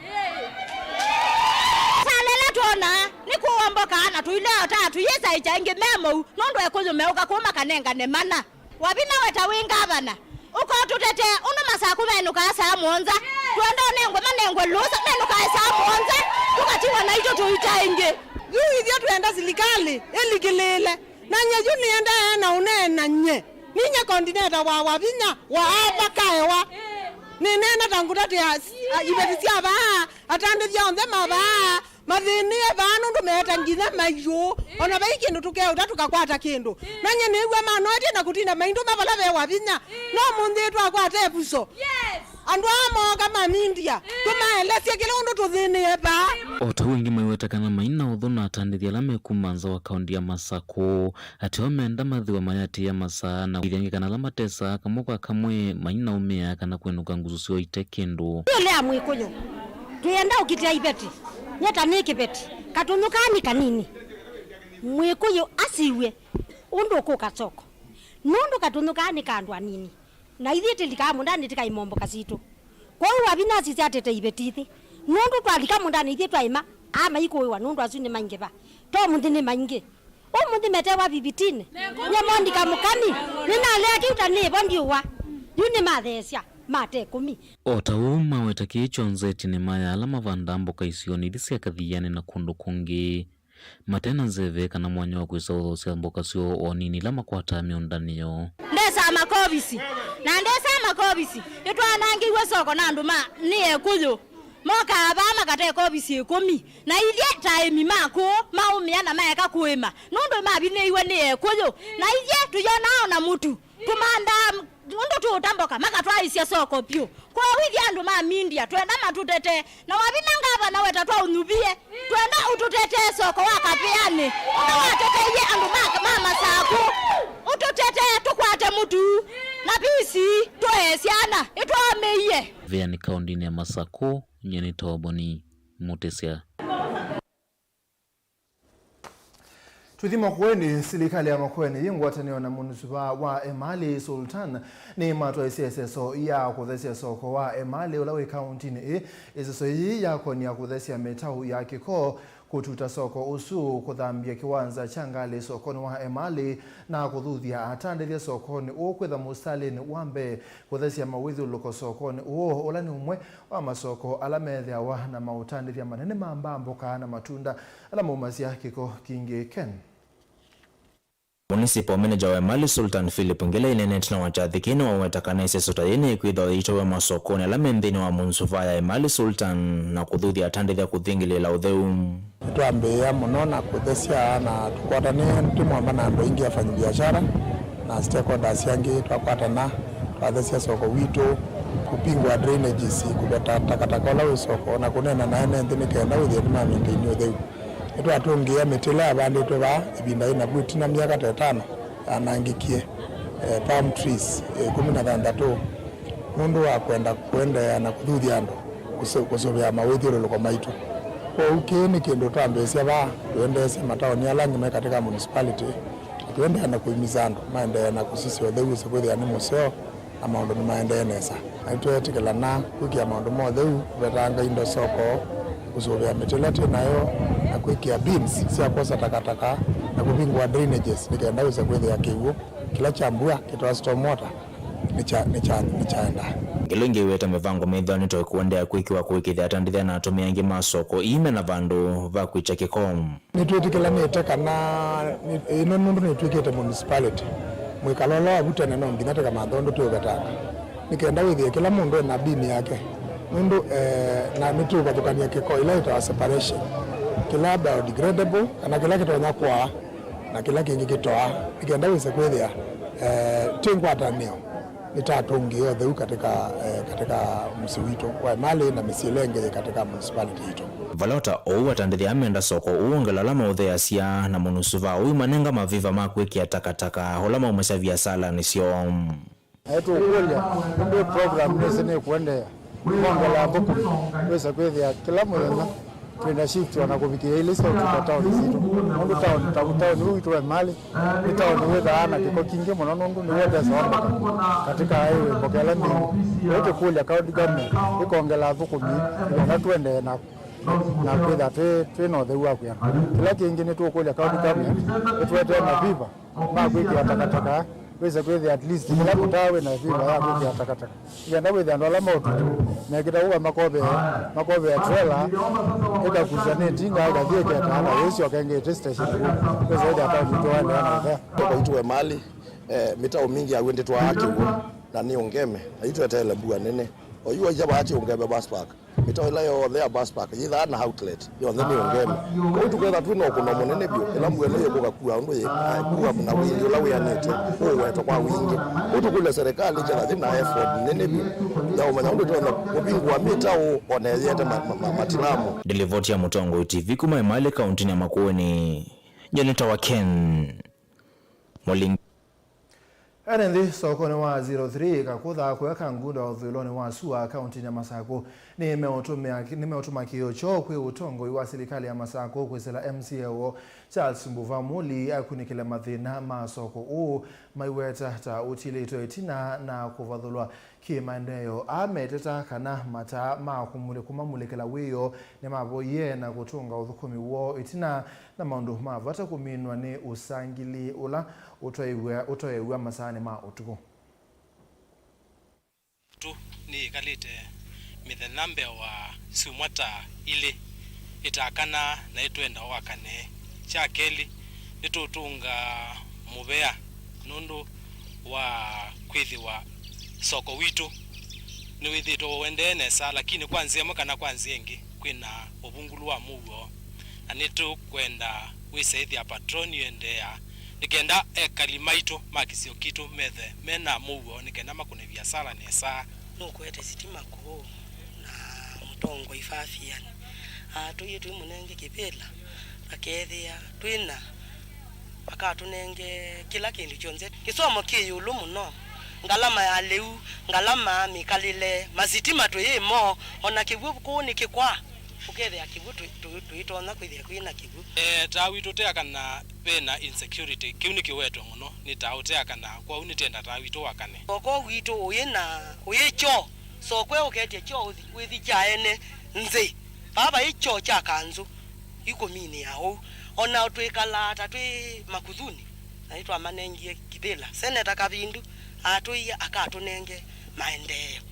Sala ĩla twonaa nĩ kũũa mboka na tũilea taa tũyĩsaĩkya ĩngĩ me mou, nũndũ Ekũyũ meũka kũu makanengane mana. Wavinya weta wĩ ngavana, ũka ũtũtetee ũndũ Masakũ menũkaa saa mũonza. Twenda ũnengwe manengwe lũsa menũkae saa mũonza, tũkatiwa naitũ tũita ĩngĩ. Yu ithyĩ twenda silikalĩ ĩlikĩlĩĩle. Na nye yu nĩendaa na ũneena nye. Ninyie kondineta wa Wavinya wa apa Kaewa. Nĩneena ta ngũtatĩa s-, a, iveti sya vaa, atandĩthya onthe ma vaa, mathĩnĩe vaa nũndũ meeta nginya maiũ. O na vai kĩndũ tũkeũta tũkakwata kĩndũ. Na nyie nĩw'a manoetye na kũtinda maindũma vala ve Wavinya. No mũnthĩ twakwata ĩvuso. Andũ aa mooka ma media, tũmaelesye kĩla ũndũ tũthĩnĩe vaa. O ta ũu ĩngĩ maiweta kana mai na ũthũ na atandĩthya ala me kuma nza wa kaũnti ya Masakũ, atĩ o menda mathĩwa mayatĩĩa masaa na kũĩthya ĩngĩ kana ala matesaa kamwe kwa kamwe mainaũmĩa kana kwenũka ngusu syoo ite kĩndũ. Ĩũlũ ya Mwĩkũyũ, twĩenda ũkitĩa iveti. Nyie ta nĩ kĩveti, katũnyũ kaa nĩ kanini. Mwĩkũyũ asiw'e ũndũ ũkũka soko. Nũndũ katũnyũ kaa nĩ ka andũ anini. Na ithyĩ tĩlikaa mũndanĩ tĩkaima mboka sitũ. Kwoou Wavinya asisya atete iveti ithi. Nũndũ twalika mũndanĩ ithyĩ twaima, aa maikũĩwa nũndũ asu nĩ maingĩva. To mũnthĩ nĩ maingĩ. Ũmũnthĩ metewa vivitinĩ. Nyie Monica Mũkami, nĩnalea kĩu ta nĩvo ndiũwa. Yu nĩmatheesya, mate ĩkũmi. O ta ũu maweta kĩĩ kyonthe ĩtina maya ala mavandaa mboka isionĩ ithi sya Kathianĩ na kũndũ kũngĩ. Mate na nzeve kana mwanya wa kwĩsa ũthoosya mboka syoo o nini ila makwataa mĩũndanĩ yoo. Ndesaa makovisi, na ndesaa makovisi, nĩtwanangĩiwe soko na andũ ma nĩ Ekũyũ. Mokaa vaa makate kovisi ĩkũmi, na ithyĩ ta aĩmi ma kũũ maũmĩa na maeka kũĩma, nũndũ mavinĩiwe nĩ Ekũyũ, na ithyĩ tũyonaa o na mũtu. Tũmandaa m-, ũndũ tũũta mboka, makatwaĩsya soko vyũ. Kwoou ithyĩ andũ ma media, twenda matũtetee. Na Wavinya ngavana weta twaũnyuvie, twenda ũtũtetee soko wa Kaveanĩ, ũndũ wateteie andũ ma, ma Masakũ. Ũtũtetee tũkwate mũtu na pisi, tũe Syana, ĩtwaamĩie. Veani kaũndĩnĩ ya Masakũ, nyie nĩ Toboni Mũtĩsya. Tũthi Makueni. Silikalĩ ya Makueni yĩ ngwatanĩo na mũnisipaa wa Emali Sultan nĩmatwaisye ĩseso ya kũthesya soko wa Emali ũla wĩ kaũntĩnĩ ĩĩ. Ĩseso yĩĩ yakonia kũthesya mĩtaũ ya kĩko, kũtuta soko ũsu, kũthambya kĩwanza kya ngalĩ sokonĩ wa Emali, na kũthuthya atandĩthya sokonĩ ũũ kwĩtha mũsitalĩnĩ wa mbee. Kũthesya mawĩthyũlũlũko sokonĩ ũũ, ũla nĩ ũmwe wa masoko ala methĩawa na maũtandĩthya manene ma mbambũka na matunda ala maumasya kĩko kingĩ. Ken. Municipal Manager wa Emali Sultan Philip Ngila inenete na wakyathi kĩĩ nĩwaweta kana ĩseso ta yĩĩ nĩkwĩthwa yĩitowe masokonĩ ala me nthĩnĩ wa munisipaa ya Emali Sultan na kũthuthya atandĩthya kũthingĩlĩĩla ũtheu. Nĩtwambĩĩa mũno na kũthesya na tũkwatanĩe twĩ mwamba na andũ aingĩ, afanyabiashara na stakeholders angĩ, twakwatana, twathesya soko witũ, kũpingwa drainages, kũveta takataka ũla wĩ soko, na kũneena na ene nthĩ nĩ kenda wĩthĩe nĩmamaintaini ũtheu. Nĩtwatũngĩĩa mĩtĩ ĩla yavandĩtwe vaa ĩvinda yĩna vu ĩtina myaka ta ĩtano yanangĩkie, eh, palm trees, eh, ĩkũmi na thanthatũ, nũndũ wa kwenda kũendeea na kũthuthya andũ kũsũ-, kũsũvĩa mawĩthyũlũlũko maitũ. Kwoou kĩĩ nĩ kĩndũ twambĩĩsya vaa, tũendeesye mataoni ala angĩ me katika municipality, na tũendeea na kũimisa andũ maendeee na kũsisya ũtheu ũsĩ kwĩthĩa nĩ mũseo na maũndũ nĩmaendee nesa. Na nĩtweetĩkĩlana kwĩkĩa maũndũ ma ũtheu, kũvetanga indo soko, kũsũvĩa mĩtĩ ĩla twĩ nayo, na kwĩkĩa bins sya kwosa takataka, na kũvingũa drainages nĩ kenda wĩse kwĩthĩa kĩw'ũ kĩla kya mbua kĩtwaa storm water nĩkya-, nĩkya-, nĩkyaenda. Ngelo ingĩ iweta mĩvango mĩthĩwa nĩtwaĩ kũendeea kwĩkĩwa kũĩkĩĩthya atandĩthya na atũmĩi angĩ ma soko ii me na vandũ va kwĩkya kĩko. Nĩtwĩtĩkĩlanĩte kana nĩ-, ĩno nũndũ nĩtw'ĩkĩte municipality, mwĩkalo ũla wavu tene no nginya tũkamantha ũndũ twĩũvetanga. Nĩ kenda wĩthĩe kĩla mũndũ ena bin yake. Nũndũ, eh, na nĩtũũvathũkany'a kĩko ĩla ĩtawa separation. Kĩla biodegradable, kana kĩla kĩtonya kũaa, na kĩla kĩngĩ kĩtoaa. Nĩ kenda wĩse kwĩthĩa, eh, twĩ ngwatanĩo. Nĩtatũngĩe ũtheu katika, eh, katika mũsyĩ witũ wa Emali na mĩsyĩ ĩla ĩngĩ yĩ katika municipality yitũ. Vala o ta ũu, atandĩthya aa menda soko ũwongela ala maũtheeasya na mũnusuvaa ũimanenga maviva ma kwĩkĩa takataka ũla maumasya viasalanĩ syoo. Na nĩtũũkũlya nũndũ program nĩsĩ nĩkũendeea kwongela athũkũmi, wĩse kwĩthĩa kĩla mũthenya twĩ na shift o na kũvikĩĩa ila iseũkĩte taoni sitũ. Nũndũ taoni, ta taoni ũũ witũ wa Emali nĩ taoni wĩthaa na kĩko kingĩ mũno, nũndũ nĩw'o ũtesa wamboka katika highway mboka ĩla mbingĩ. Kwoou tũkũlya county government ĩkongela athũkũmi nĩ kana tũendee na, na kwĩtha twĩ, twĩ na ũtheu wa kwĩana. Kĩla kĩngĩ nĩtũkũlya county government ĩtũetee maviva ma kwĩkĩa takataka, wĩse kwĩthĩa at least kĩla mũtaa wĩ na ĩvinda ya kwĩkĩa takataka. Nĩkenda wĩthĩa andũ ala maũtũtũ mekĩta ũu makovea, makovea trela, ĩkakusya nĩ tinga, ĩkathi ĩketaa, na yĩsyoka ĩngĩ ĩtĩ station kũu. Wĩse kwĩthĩa taoni itũ waendeea na ũthea. Toko itũ wa Emali, eh, mĩtaũ mingĩ ya w'o ndĩtwaa kĩw'ũ, na nĩ ũngeme, na itweteele mbua nene. O yu waisya vaa ti ũngeme bus park. Mĩtaũ ĩla yonthe ya bus park yĩthaa na outlet, yonthe nĩ ũngeme. Kwoou tũketha twĩ na ũkũno mũnene vyũ, ĩla mbua ĩno yĩkũka kua ũndũ yĩkua na wingĩ ũla wĩanĩte, ũũwetwa kwa wingĩ. Kwoou tũkũlya serikali ĩketha yĩ na effort nene vyũ ya ũmanya ũndũ ĩtonya kũvingũa mĩtaũ o na ĩyĩete ma, ma, ma, matilamu. Ndilivoti ya Mũtongoi T V kuma Emali kaũntĩnĩ ya Makueni, nyie nĩtawa Ken Mũlingi. Ene nthĩ sokonĩ wa zero three Kakũtha kũya Kangunda ũthũĩlonĩ wa sua kaũntĩnĩ ya Masakũ nĩmeũtũmĩa, nĩmeũtũma kĩĩo kyoo kwĩ ũtongoi wa silikalĩ ya Masakũ kwĩsĩla M C A woo Charles Mbuva Muli akunĩkĩle mathĩna ma soko ũũ maiweta ta ũtilĩtwe ĩtina na kũvathũlwa kĩ-maendeeo. Aa meteta kana mataa ma kũmulĩ-, kũmamulĩkĩla wĩoo nĩmavoie na kũtũnga ũthũkũmi woo ĩtina na maũndũ ma vata kũminwa nĩ ũsangili ũla ũtoew'a, ũtoew'a masaanĩ ma ũtukũ. Tu nĩyĩkalĩte mĩthenya mbee wa syumwa ta ilĩ ĩtakana na ĩtwenda wakane. Kya kelĩ, nĩtũtũnga mũvea nũndũ wa kwĩthĩwa soko witũ nĩwĩthĩĩtwe ũendee nesa, lakini kwa nzĩa ĩmwe kana kwa nzĩa ĩngĩ kwĩna ũvungũlu wa mũuo, na nĩtũkwenda wĩse ĩthĩa patroni ĩendeea, nĩ kenda ekali maitũ ma kĩsio kitũ methe mena mũuo, nĩ kenda makũne viasala nesa. Nũkũete sitima kũũ na mũtongoi Fafian atũie twĩmũnenge kĩvĩla, akethĩa twĩna, akatũnenge kĩla kĩndũ kyonthe. Kĩsomo kĩ ĩũlũ mũno, ngalama ya lĩu Ngalama, mĩkalĩle, masitima twĩyĩmo, o na kĩw'ũ kũũ nĩ kĩkwa, ũkethĩa kĩw'ũ twĩ-, twĩ-, twĩtonya kwĩthĩa kwĩ na kĩw'ũ. Eh, taa witũ ũteakana ve na insecurity, kĩu nĩkĩwetwe mũno nĩ taa ũteakana, kwoou nĩtenda taa witũ wakane. Soko witũ ũyĩ na, ũyĩ kyoo, sokwe ũketye kyoo ũthi-, wĩthi kya ene nzĩ, vaa vaĩ kyoo kya kanzũ. Ĩkũminĩ ya ũu. O na twĩkalaa ta twĩ makuthunĩ, na nĩtwamanengie kĩvĩla. Seneta Kavindu atwĩie akatũnenge maendeeo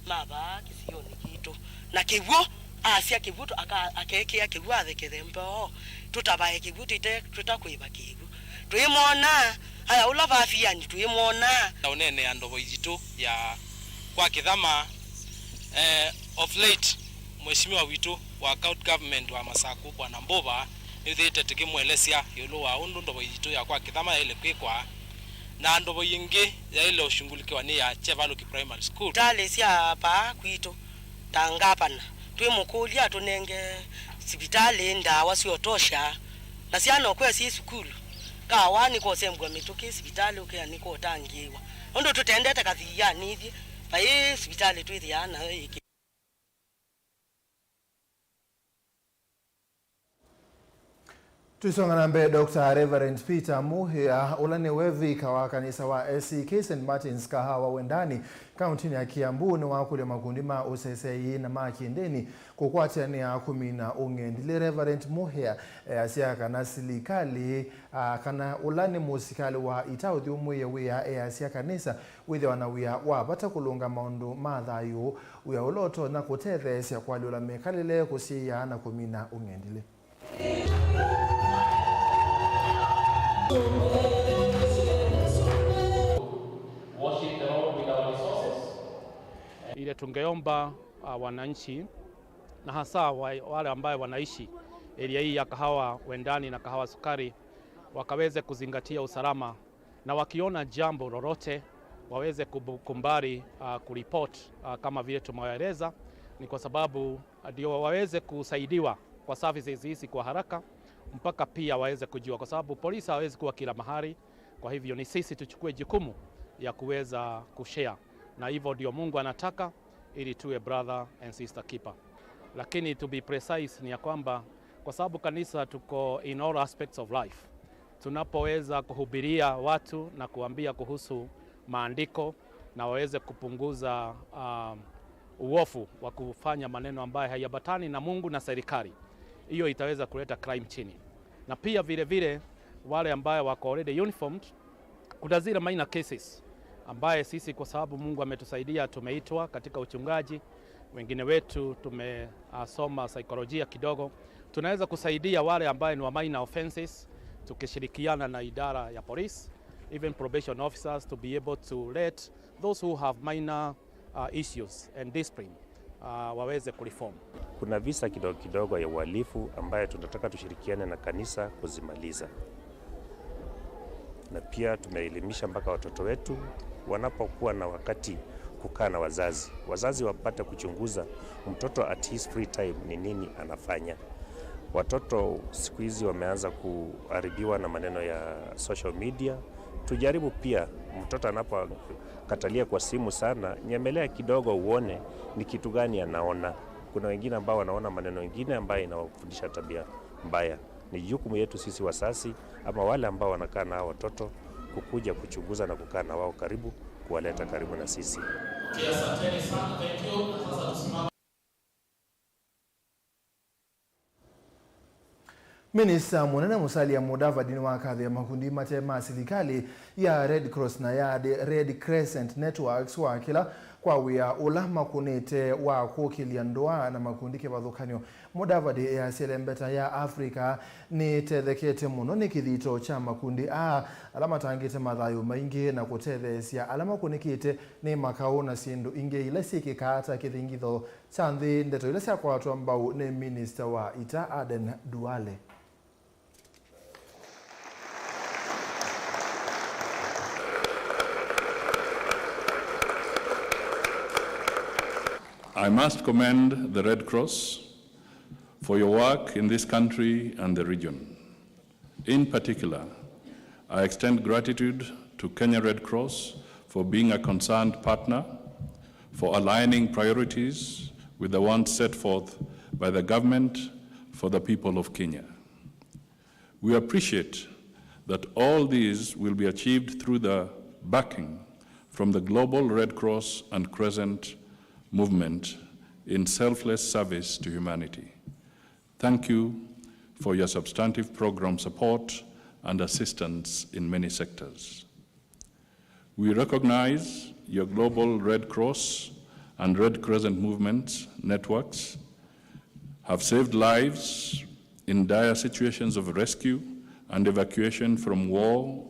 ma vaa kĩsionĩ kitũ. Na kĩw'ũ, asya kĩw'ũ tũ-, aka-, akekĩa kĩw'ũ athekethe mboo, tũtavae kĩw'ũ tũte-, tũtakwĩva kĩw'ũ. Twĩmwonaa, aya ũla vaviani twĩmwonaa. Na ũneenea ndovo yitũ ya kwa kĩthama, eh, of late, Mheshimiwa witũ wa County Government wa Masakũ, Bwana Mbuva, nĩthĩĩte tũkĩmũelesya ĩũlũ wa ũndũ ndovo yitũ ya kwa kĩthama yaĩle kwĩkwa, na ndovo yĩngĩ yaĩle ũshungulikiwa nĩ ya Chevaluki Primary School. Sivitalĩ sya vaa kwitũ, ta ngavana, twĩmũkũlya atũnenge sivitalĩ ndawa sya ũtosha, na syana ũkwea syĩ sukulu, kawa nĩkosembw'a mĩtũkĩ, sivitalĩ ũkea nĩkotangĩĩwa. Ũndũ tũtendete kathianĩ ithyĩ, vaĩ sivitalĩ twĩthĩaa nayo ĩkĩ. Tũisonga na mbee, Doctor Reverend Peter Muhia, ũla nĩwe vika wa kanisa wa A C K Saint Martin's Kahawa Wendani, kauntinĩ ya Kiambu, nĩwakũlya makundi ma ũseseei na ma kĩndĩni kũkwatĩanĩa kũmina ũng'endilĩ. Reverend Muhia easya kana silikalĩ, a, kana ũla nĩ mũsikalĩ wa ita ũthyũmũĩe wĩa, easya kanisa wĩthĩwa na wĩa wa vata kũlũnga maũndũ ma thayũ, wĩa ũla ũtonya kũtetheesya kũalyũla mĩkalĩle, kũsiĩĩa, na kũmina ũng'endilĩ. Ile tungeomba, uh, wananchi na hasa wa-, wale ambaye wanaishi area hii ya Kahawa Wendani na Kahawa Sukari wakaweze kuzingatia usalama na wakiona jambo lolote waweze kubu-, kumbari, ah, kuripoti, ah, kama vile tumewaeleza, ni kwa sababu ndio waweze kusaidiwa kwa services hizi kwa haraka, mpaka pia waweze kujua, kwa sababu polisi hawezi kuwa kila mahali. Kwa hivyo ni sisi tuchukue jukumu ya kuweza kushare, na hivyo ndio Mungu anataka. Ili tuwe brother and sister keeper. Lakini to be precise ni ya kwamba kwa sababu kanisa tuko in all aspects of life, tunapoweza kuhubiria watu na kuambia kuhusu maandiko na waweze kupunguza, um, uofu wa kufanya maneno ambayo haiambatani na Mungu na serikali, hiyo itaweza kuleta crime chini. Na pia vile vile wale ambayo wako already uniformed, kuna zile minor cases ambaye sisi kwa sababu Mungu ametusaidia tumeitwa katika uchungaji, wengine wetu tumesoma saikolojia kidogo, tunaweza kusaidia wale ambaye ni wa minor offenses tukishirikiana na idara ya police, even probation officers, to be able to let those who have minor uh, issues and discipline, uh, waweze kureform. Kuna visa kidogo kidogo ya uhalifu ambayo tunataka tushirikiane na kanisa kuzimaliza. Na pia tumeelimisha mpaka watoto wetu wanapokuwa na wakati kukaa na wazazi. Wazazi wapate kuchunguza mtoto at his free time ni nini anafanya. Watoto siku hizi wameanza kuharibiwa na maneno ya social media. Tujaribu pia, mtoto anapokatalia kwa simu sana, nyemelea kidogo uone ni kitu gani anaona. Kuna wengine ambao wanaona maneno mengine ambayo inawafundisha tabia mbaya. Ni jukumu yetu sisi wasasi ama wale ambao wanakaa na hao watoto kukuja kuchunguza na kukaa na wao karibu, kuwaleta karibu na sisi. Okay, asanteni sana. Thank you. Sasa tusimame. Minista mũnene Musalia Mudavadi nĩwakathĩa makundi mate ma silikalĩ ya Red Cross na ya Red Crescent Networks wa kĩla kwa wĩa ũla makũnĩte wa kũkĩlya ndũa na makundi kĩvathũkany'o. Mudavadi easya ĩlembeta ya Africa nĩtethekete mũno nĩ kĩthito kya makundi aa ala matangĩte mathayũ maingĩ na kũtetheesya ala makũnĩkĩte nĩ makaũ na syĩndũ ingĩ ila syĩkĩkaa ta kĩthingitho kya nthĩ, ndeto ila syakwatwa mbau nĩ minista wa ita Aden Duale. I must commend the Red Cross for your work in this country and the region. In particular, I extend gratitude to Kenya Red Cross for being a concerned partner for aligning priorities with the ones set forth by the government for the people of Kenya. We appreciate that all these will be achieved through the backing from the global Red Cross and Crescent movement in selfless service to humanity. Thank you for your substantive program support and assistance in many sectors. We recognize your global Red Cross and Red Crescent movements networks have saved lives in dire situations of rescue and evacuation from war,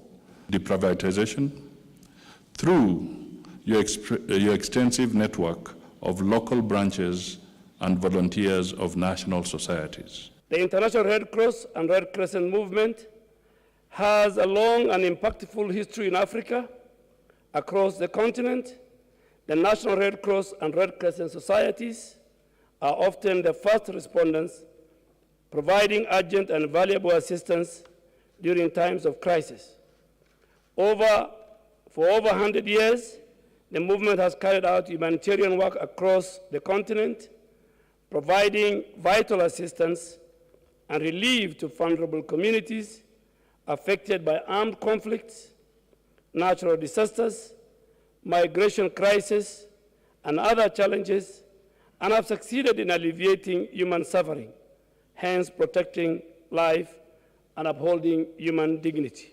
deprivatization, through your exp-, your extensive network of local branches and volunteers of national societies. The International Red Cross and Red Crescent movement has a long and impactful history in Africa. Across the continent, the National Red Cross and Red Crescent societies are often the first respondents, providing urgent and valuable assistance during times of crisis. Over, for over a hundred years, the movement has carried out humanitarian work across the continent, providing vital assistance and relief to vulnerable communities affected by armed conflicts, natural disasters, migration crisis, and other challenges, and have succeeded in alleviating human suffering, hence protecting life and upholding human dignity.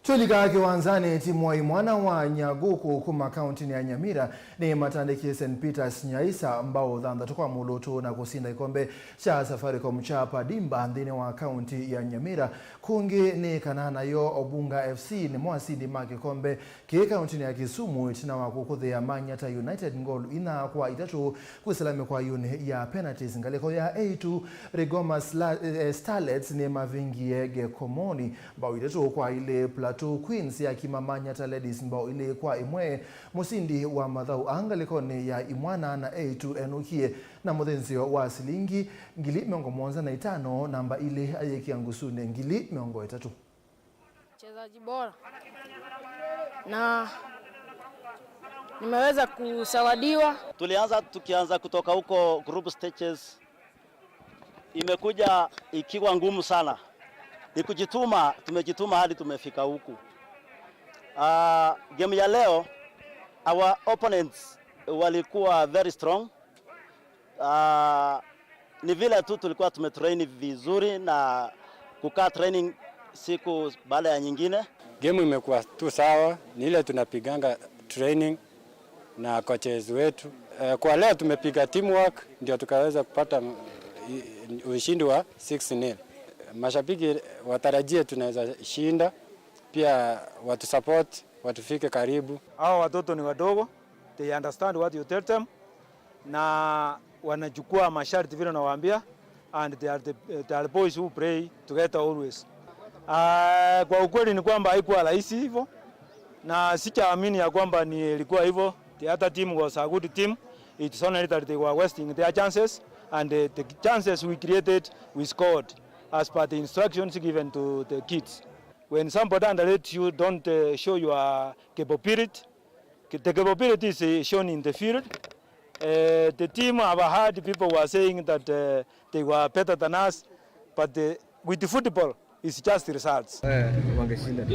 Twĩlika kĩwanzanĩ, timu wa imwana wa Nyaguku kuma kauntinĩ ya Nyamira nĩmatandĩkie Saint Peter's Nyaisa mbao thanthatũ kwa mũlũtũ na kũsinda ĩkombe kya Safaricom kya Padimba nthĩnĩ wa kaunti ya Nyamira. Kũngĩ nĩ kana nayo Obunga F C nĩmo asindi ma kĩkombe kĩĩ kauntinĩ ya Kisumu ĩtina wa kũkũthĩa Manyata United ngolu inya kwa itatũ kwĩsĩla mĩkwayũnĩ ya penalties. Ngalĩko ya A two, Rigoma Sla-, eh, Starlets nĩmavingie Gekomoni mbao itatũ kwa ilĩ. Plateau Queens yakima Manyata Ladies mbao ilĩ kwa ĩmwe. Mũsindi wa mathaũ aa ngalĩkonĩ ya imwana na A two enũkie na mũthĩnzĩo wa silingi ngili mĩongo mũonza na itano, namba ilĩ ayĩkĩa ngusunĩ ngili mĩongo ĩtatũ. Mchezaji bora. Na nimeweza kuzawadiwa. Tulianza, tukianza kutoka huko group stages. Imekuja ikiwa ngumu sana. Ni kujituma, tumejituma hadi tumefika huku. Ah, game ya leo, our opponents walikuwa very strong. Ah, ni vile tu tulikuwa tumetrain vizuri na kukaa training siku baada ya nyingine. Game imekuwa tu sawa, ni ile tunapiganga training na coaches wetu. Eh, kwa leo tumepiga teamwork, ndio tukaweza kupata, mm, i-, ushindi wa six nil. Mashabiki watarajie tunaweza shinda, pia watusupport, watufike karibu. Hawa watoto ni wadogo, they understand what you tell them. Na wanachukua masharti vile nawaambia, and they are the, they are boys who play together always. Ah, kwa ukweli ni kwamba haikuwa rahisi hivyo, na sijaamini ya kwamba ni ilikuwa hivyo. The other team was a good team. It's only that they were wasting their chances, and, uh, the chances we created, we scored as per the instructions given to the kids. When somebody underrates you, don't, uh, show your capability. The capability is, uh, shown in the field. Uh, the team, I've heard people were saying that, uh, they were better than us, but, uh, with the football, it's just results. Eh, wangeshinda tu.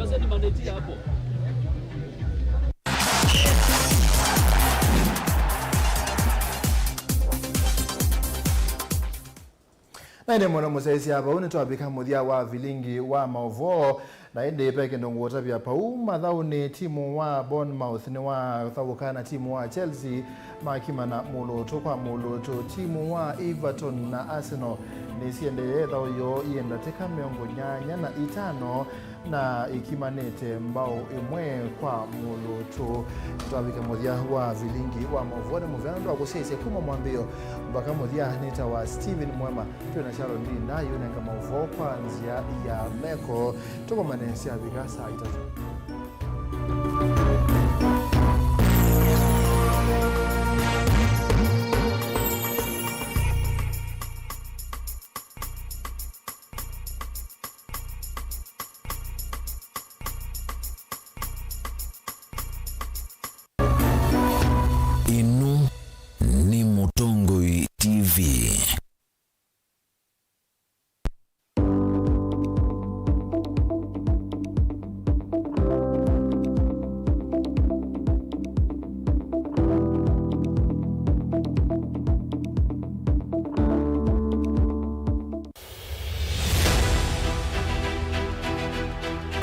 Na ĩndĩ mũno mũsyaĩĩsya vau nĩtwavika mũthya wa vilingi wa maũvoo, na ĩndĩ ve kĩndũ ngũũtavya pau. Mathaũnĩ, timu wa Bournemouth nĩwathaũka na timu wa Chelsea makimana mũlũtũ kwa mũlũtũ. Timu wa Everton na Arsenal nĩsiendee ĩthaũ yoo yĩ ndatĩka mĩongo nyanya na itano na ikimanĩte mbao ĩmwe kwa mũlũtũ. Twavika mũthya wa vilingi wa maũvoo. Nĩ mũvea nũndũ wa kũsyaĩĩsya kuma mwambĩĩo mpaka mũthya. Nĩtawa Steven Mwema. Twĩ na Sharon Ndinda yũnenga maũvoo kwa nzĩa ya meko. Tũkomane syavika saa itatũ.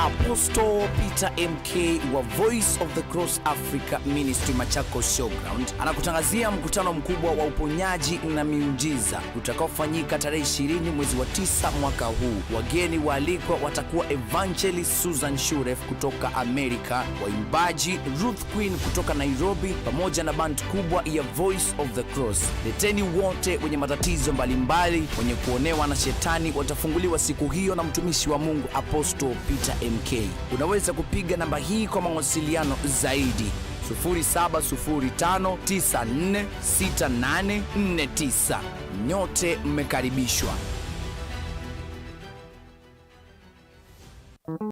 Apostle Peter M K wa Voice of the Cross Africa Ministry Machakos Showground anakutangazia mkutano mkubwa wa uponyaji na miujiza utakaofanyika tarehe ishirini mwezi wa tisa mwaka huu. Wageni waalikwa watakuwa Evangelist Susan Shuref kutoka Amerika, waimbaji Ruth Queen kutoka Nairobi, pamoja na band kubwa ya Voice of the Cross. Leteni wote wenye matatizo mbalimbali, wenye kuonewa na shetani watafunguliwa siku hiyo na mtumishi wa Mungu Apostle Peter M K. Unaweza kupiga namba hii kwa mawasiliano zaidi, sufuri saba sufuri tano tisa nne sita nane nne tisa. Nyote mmekaribishwa.